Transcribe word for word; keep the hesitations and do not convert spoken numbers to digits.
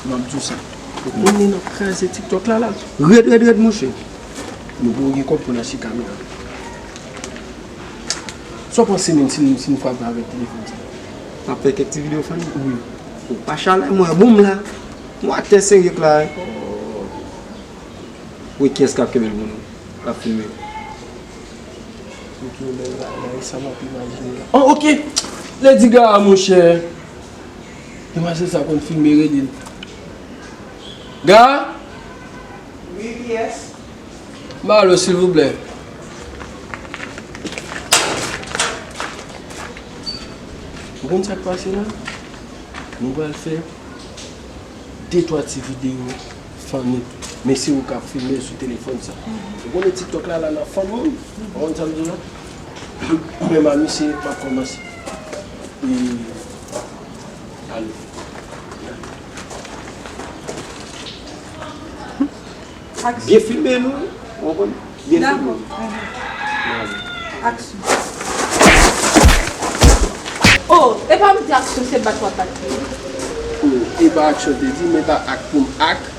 M ap di w sa. Ou konnen n ap kraze TikTok la, la. Rèd, rèd, rèd, monchè. Nou pou gen kòb pou n achte kamera. Sa w panse menm si n, si n frape avèk telefòn sa? N ap fè kèk ti videyo funny? Wi. Ou pa chalè, mwen, bon, m la. Mwen atè serye k la, wi. Wi, kiyès k ap kenbe l pou nou? K ap filme? Ok, bèl bagay, sa m ap imajine la. Oh, ok! Lady Gaga, monchè! Demwazèl sa konn filme, rele l. Gaga? Wi, kiyès? Malo, silvouplè. Ou konn sa k pase la? Nou pral fè de twa ti videyo funny. Men se ou k ap filme sou telefòn sa. Ou konnen TikTok la, la nan fann moun. Ou konn sa m di w la? Mwen, m a misye, m ap kòmanse. E, ale. Byen filme nou, ou konprann? Byen filme nou. Dakò. Aksyon. Oh, e pa m di aksyon, se bat w ap bat li. Oh, e pa aksyon te di, men pa ak pou m ak.